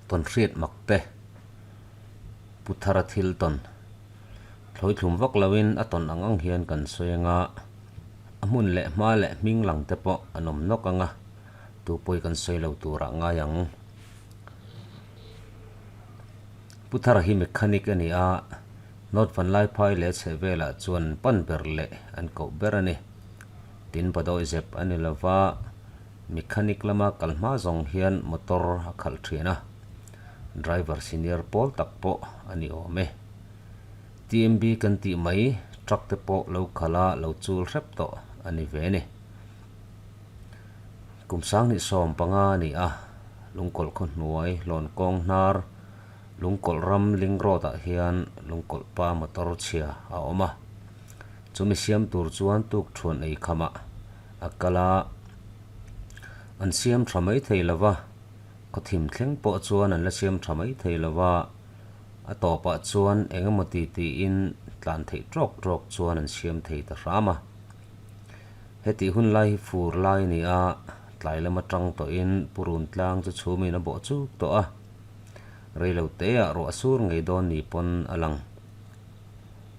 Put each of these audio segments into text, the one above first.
Tawn hriat mak te, Pu Thara thil tawn thlawi thlum vak loin a tawn ang ang hian kan sawi anga, a hmun leh hma leh hming lang te pawh an awm nawk anga, tu pawi kan sawi lo turah ngai ang. Pu Thara hi mechanic a ni a, North Vanlaiphai leh chhehvelah chuan pan ber leh an koh ber a ni. Tin padawi zep a ni lova, Mechanic lama kal hma zawng hian motor a khalh thin a, driver senior pawl tak pawh a ni awm e. TMB kan tih mai truck te pawh lo khalh a lo chul hrep tawh a ni ve ni. Kum 2015 a ni a, Lungkawlh khaw hnuai hlawn kawng hnar Lungkawlh ram link road ah hian Lungkawlh pa motor chhia a awm a, chumi siam tur chuan tuk thuan ei khamah a kal a, an siam tha mai thei lo va, khawthim thleng pawh chuan an la siam tha mai thei lo va, a tawpah chuan eng emaw ti tiin tlan theih tawk tawk chuan an siam thei ta hram a. Hetih hun lai hi fur lai a ni a, tlai lam atang tawhin purun tlang chu chhumin a bawh chuk tawh a, reilo teah ruah sur ngei dawn ni pawn a lang.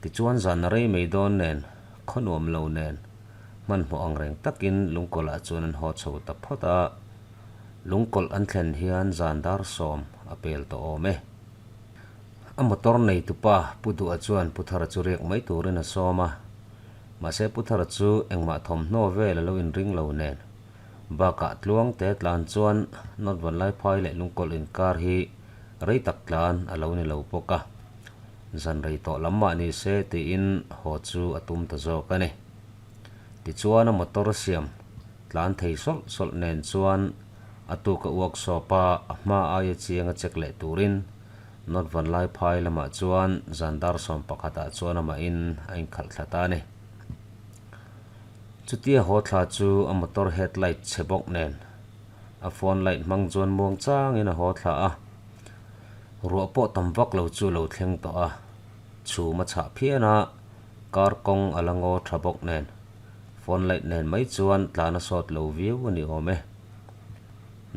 Tichuan zan a rei mai dawn nen, khaw nuam lo nen, Hmanhmawh ang reng takin Lungkawlh-ah chuan an haw chho ta phawt a, Lungkawlh an thlen hian zan dar sawm a pel tawh awm e. A motor neitupa Pu Duha chuan Pu Thara chu riak mai turin a sawm a, mahse Pu Thara chu engmah thawmhnaw vel a lo inring lo nen. Bakah tluang te tlan chuan North Vanlaiphai leh Lungkawlh inkar hi rei tak tlan a lo ni lo bawk a, zan rei tawh lam mah ni se tiin haw chu a tum ta zawk a ni. Tichuan a motor siam tlan thei sawlh sawlh nen chuan a tuk a workshop a, a hma aia chiang a check leh turin North Vanlaiphai lamah chuan zan dar 11 ah chuan amahin a inkhalh thla ta a ni. Chutia haw thla chu a motor headlight chhe bawk nen a phone light hmang chuan muang changin a haw thla a, ruah pawh tam vak lo chu lo thleng tawh a, chhum a chhah phian a. Car kawng a la ngaw tha bawk nen, phone light nen mai chuan tlan a sawt lo viau a ni awm e.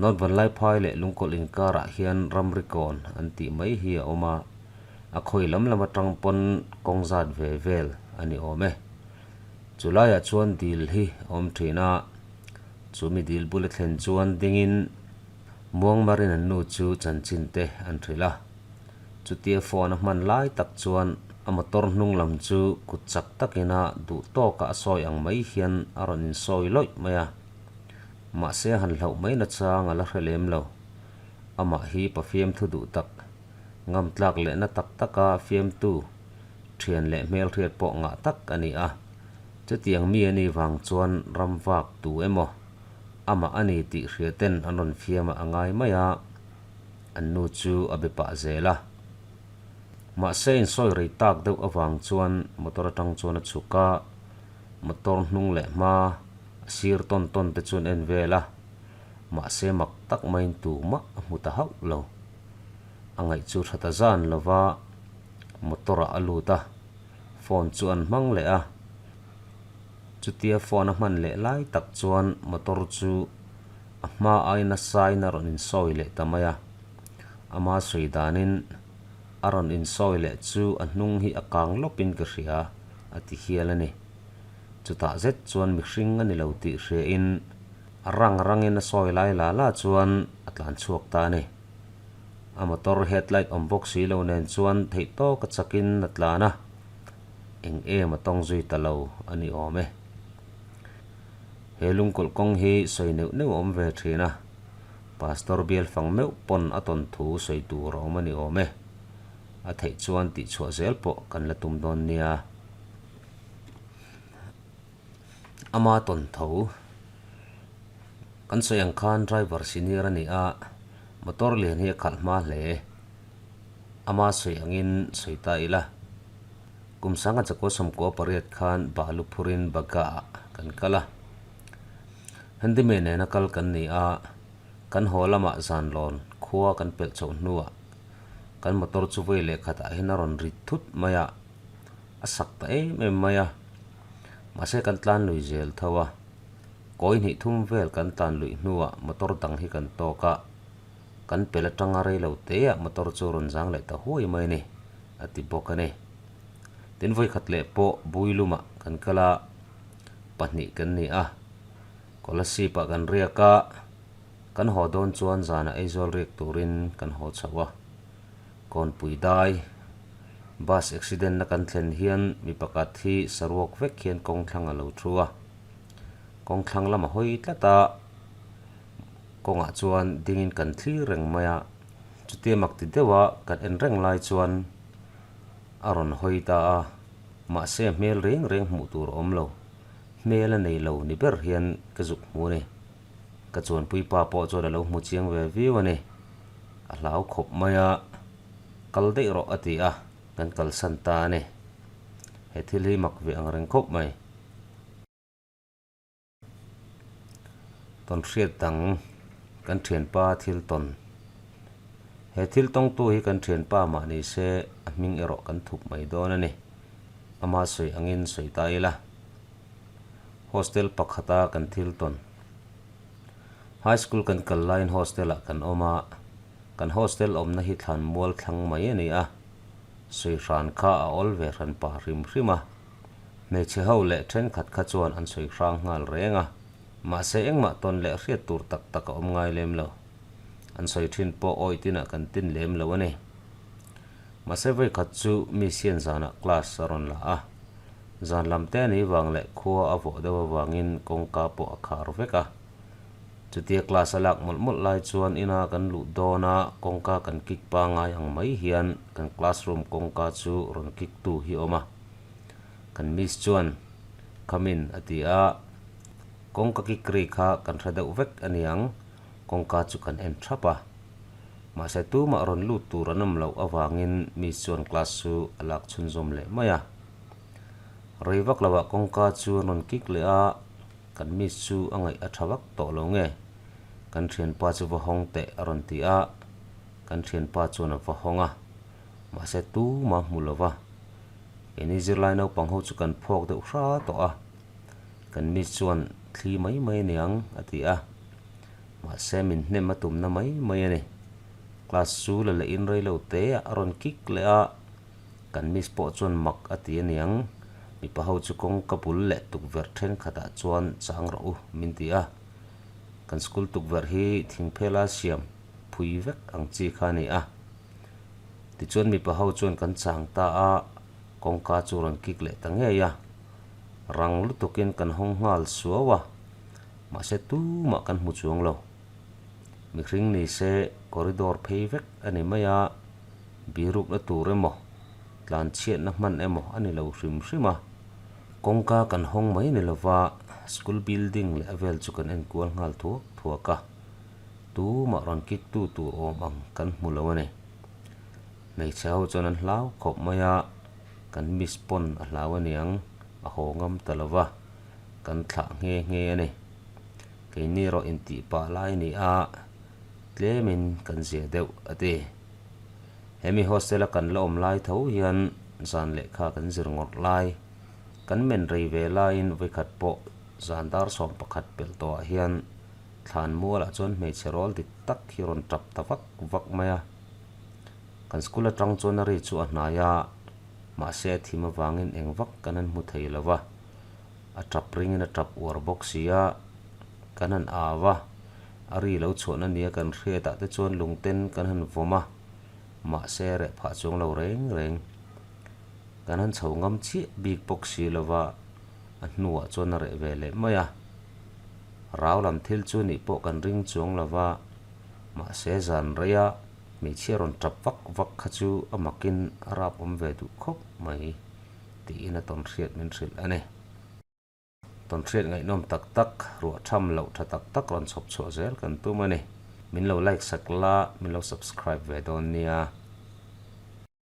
North Vanlaiphai leh Lungkawlh inkarah hian ramri kawn an tih mai hi a awm a, a khawi lam lam atang pawn kawng zat ve vel a ni awm e. Chu laiah chuan dil hi a awm thin a, chumi dil bula thlen chuan dingin Muangmarin an nu chu chanchin te an hrilh a. Chutia phone a hman lai tak chuan a motor hnung lam chu kut chak takin a duh tawkah a sawi ang mai hian a rawn insawi lawih mai a. Mahse a han hlauh mai nachang a la hre lem lo. Amah hi pa fiamthu duh tak, ngam tlak lehna tak taka fiamtu, thian leh hmelhriat pawh ngah tak a ni a. Chutiang mi a nih vang chuan ram vak tu emaw amah a ni tih hriaten an rawn fiamah a ngai mai a. An nu chu a be pah zel a. Mahse insawi rei tak deuh avang chuan motor atang chuan a chhuk a, motor hnung leh hma a sir tawn tawn te chuan en vel a, mahse mak tak maiin tumah a hmu ta hauh lo. A ngaih chu tha ta zan lo va, motor ah a lut a, phone chu an hmang leh a. Chutia phone a hman leh lai tak chuan motor chu A hma aina sain a rawn insawi leh ta mai a, ama sawi danin a rawn insawi leh chu a hnung hi a kang lawpin ka hria a ti hial a ni. Chutah zet chuan mihring a ni lo tih hriain a rang rangin a sawi lai la la chuan a tlan chhuak ta a ni. A motor headlight awm bawk si lo nen chuan theih tawka chakin a tlan a, eng em a tawng zui ta lo a ni awm e. He lungkawlh kawng hi sawi neuh neuh a awm ve thin a, Pastor bial fang meuh pawn a tawn thu sawi tur a awm a ni awm e. A theih chuan tihchhuah zel pawh kan la tum dawn nia. Ama tawn tho. Kan sawi ang khan driver senior a ni a, motor lian hi a khalh hma hle. Ama sawi angin sawi ta ila. Kum sanga chakua 98 khan balu phurin Bagha ah kan kal a. Handyman nena kal kan ni a, kan haw lamah zanlawn khua kan pelh chhoh hnuah kan motor chu vawi leh khatah hian a rawn rit thut mai a, a sak ta em em mai a. Mahse kan tlan lui zel tho a, kawi hnih thum vel kan tlan luih hnuah motor dang hi kan tawk a. Kan pel atanga rei lo teah motor chu rawn zang leh ta huai mai a ni, a ti bawk a ni. Tin vawikhat leh pawh Builumah kan kal a, pahnih kan ni a. Kolasib-ah kan riak a, kan haw dawn chuan zanah Aizawl riak turin kan haw chho a. Kawnpui dai bus accident na kan thlen hian mi pakhat hi saruak vek hian kawngthlang a lo thu a. Kawngthlang lam a hawi tlat a, kawngah chuan dingin kan thlir reng mai a. Chutia mak ti deuha kan en reng lai chuan a rawn hawi ta a, mahse hmel reng reng hmuh tur a awm lo. Hmel a nei lo ni ber hian ka zuk hmu a ni. Ka chuanpui pa pawh chuan a lo hmu chiang ve viau a ni. A hlau khawp mai a, kal daih rawh a ti a, kan kalsan ta a ni. He thil hi mak ve ang reng khawp mai. Tawn hriat dang kan thianpa thil tawn. He thil tawngtu hi kan thianpa mah ni se a hming erawh kan thup mai dawn a ni. Ama sawi angin sawi ta ila. Hostel pakhata kan thil tawn. High school kan kal laiin hostel ah kan awm a, kan hostel awmna hi thlan mual thlang mai a ni a, sawi hran kha a awl ve hran pah hrim hrim a. Hmeichhe ho leh thenkhat kha chuan an sawi hrang nghal reng a, mahse engmah tawn leh hriat tur tak tak a awm ngai lem lo. An sawi thin pawh awi tinah kan tin lem lo a ni. Mahse vawikhat chu mi sian zanah class a rawn la a, zan lam te ni vang leh khua a vawh deuh avangin kawngka pawh a khar vek a. Chutia class a lak mawlh mawlh lai chuan ina kan luh dawn a, kawngka kan kick pangai ang mai hian kan classroom kawngka chu rawn kick tu hi a awm a. Kan miss chuan, Come in a ti a, kawngka kick ri kha kan hre deuh vek a niang, kawngka chu kan en thap a. Mahse tumah rawn lut tur an awm loh avangin miss chuan class chu a lak chhunzawm leh mai a. Rei vak loah kawngka chu an rawn kick leh a, kan miss chu a ngaih a tha vak tawh lo nge? Kan thianpa chu va hawng teh a rawn ti a, kan thianpa chuan a va hawng a, mahse tumah hmu lo va. Keini zirlai naupang ho chu kan phawk deuh hra tawh a, kan miss chuan thli mai mai aniang a ti a. Mahse min hnem a tumna mai mai a ni. Class chu la leh in rei lo te ah a rawn kick leh a, kan miss pawh chuan mak a ti aniang, mipa ho chu kawngka bul leh tukverh thenkhatah chuan chang rawh u min ti a. Kan school tukverh hi thingphela siam phui vek ang chi kha a ni a. Tichuan mipa ho chuan kan chang ta a, kawngka chu rawn kick leh ta ngei a. Rang lutukin kan hawng nghal suau a. Mahse tumah kan hmu chuang lo. Mihring ni se corridor phei vek a ni mai a, birukna tur emaw, tlanchhiatna hman emaw a ni lo hrim hrim a. Kawngka kan hawng mai ni lova school building leh a vel chu kan enkual nghal thuak thuak a, tumah rawn kik tu tur awm ang kan hmu lo a ni. Hmeichhe ho chuan an hlau khawp mai a, kan miss pawn a hlau aniang a haw ngam ta lova. Kan thlah nghe nghe a ni. Keini erawh intih pah lai a ni a, tlemin kan zia deuh a ti. Hemi hostel a kan la awm lai tho hian zan lehkha kan zir ngawrh lai, kan men rei ve laiin vawikhat pawh zan dar 11 pelh tawhah hian thlan mualah chuan hmeichhe rawl dik tak hi rawn tap ta vak vak mai a. Kan school atang chuan a ri chu a hnai a, mahse a thim avangin eng vak kan han hmu thei lo va. A tap ringin a tap uar bawk si a, kan han au a, a ri lo chhuahna nia kan hriatah te chuan lungten kan han vawm a, mahse reh phah chuang lo reng reng. Kan han chho ngam chiah bik bawk si lo va, a hnuah chuan a reh ve leh mai a. Rau lam thil chu nih pawh kan ring chuang lo va, mahse zan reia hmeichhia rawn tap vak vak kha chu a makin a rap awm ve duh khawp mai. Tiin a tawnhriat min hrilh a ni. Tawnhriat ngaihnawm tak tak, ruah tham loh tha tak tak rawn chhawp chhuah zel kan tum a ni. Min lo like sak la, min lo subscribe ve dawn nia.